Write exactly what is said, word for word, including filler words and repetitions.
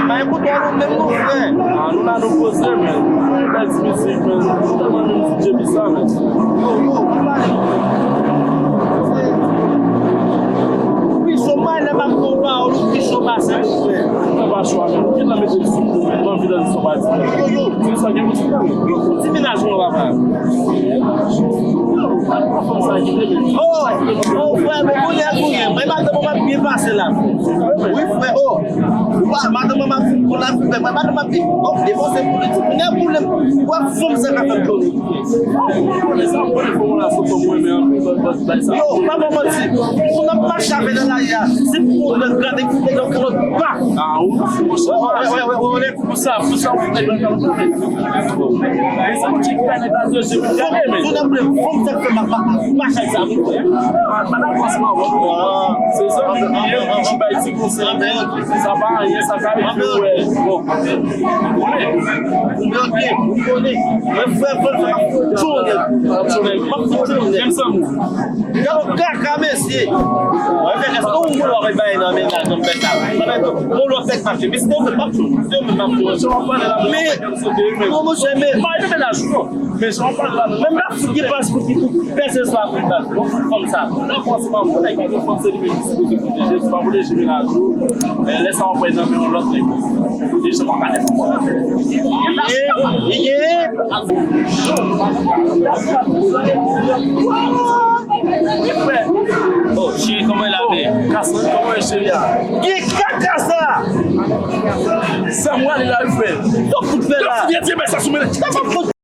Mwen koute w nou menm nou frè. Ah, nou la nou poze, men. Nou bèl ti mizik, men. Nou tèlman renmen mizik J P sa, men. Yo, yo, ou pale. Ou pi cho, m pale, m ap pran pawòl, ou pi cho pase, mon frè. Mwen pa cho, men. Ou gentan mete l sou kou, men. Mwen anvi tande sa w pral di. Yo, yo, yo. Di sa gen pou ti nan. Yo, pou ti menaj mwen, papa. Oh, oh, frè, men kounye a, kounye a. Mwen, madanm mwen ap byen pase la. Wi, frè, oh. Ou pa, madanm mwen ap fin pou la fin, men madanm mwen ap fin, oh, depanse pou li, ti kounye a pou li, w ap fanm sa ka fè m joli. Yo, pa ban manti. Moun ap mache avè nan lari a, se pou moun nan gade kote yon kalòt pa. Ah, ou, ou, ou, ou, ou, ou, Pou sa, pou sa, ou fè nan kalòt la. E sa, ou tcheke kay nèg la, di, se pou gade, men. Tou nan ble, fòm sa fè ma, ma, ma chay sa, wi. Ah, pa nan fòsman, bon. Se zanmi ki ye, ki bay ti konsèy. Sa pa anyen, sa ka rive, wè. Bon. Ou konnen. Ou konnen. Men frè, frè, frè, m ap fout tchounen. M ap fout tchounen. Menm san mou. Yo, kaka, mesye. Mwen fè, èske ou vle wè bay nan mennaj nan fè sa? Sa fè bon lòt nèg mache. Mesye, ou pa tchou. Mesye, ou pa tchou. Men, non, monchè, men. Pa de mennaj, non. Men jan w pale la, menm la fout ki pas pou ki pou pèse sou Afrik la. Bon, fout fanm sa. Nan fòsman, pou nèg ki pou fòse li, men ki sipoze pwoteje, se pa pwoteje mennaj ou. Men lè sa w pran nan men yon lòt nèg. Pwoteje, se pa gade. Li gen, li gen. Oh, cheri, kòman e la, men? Kasan, kòman e, cheri a? Ki kaka sa? Sa mwen ale la, frè. Sa fout fè la? Sa fout fè la?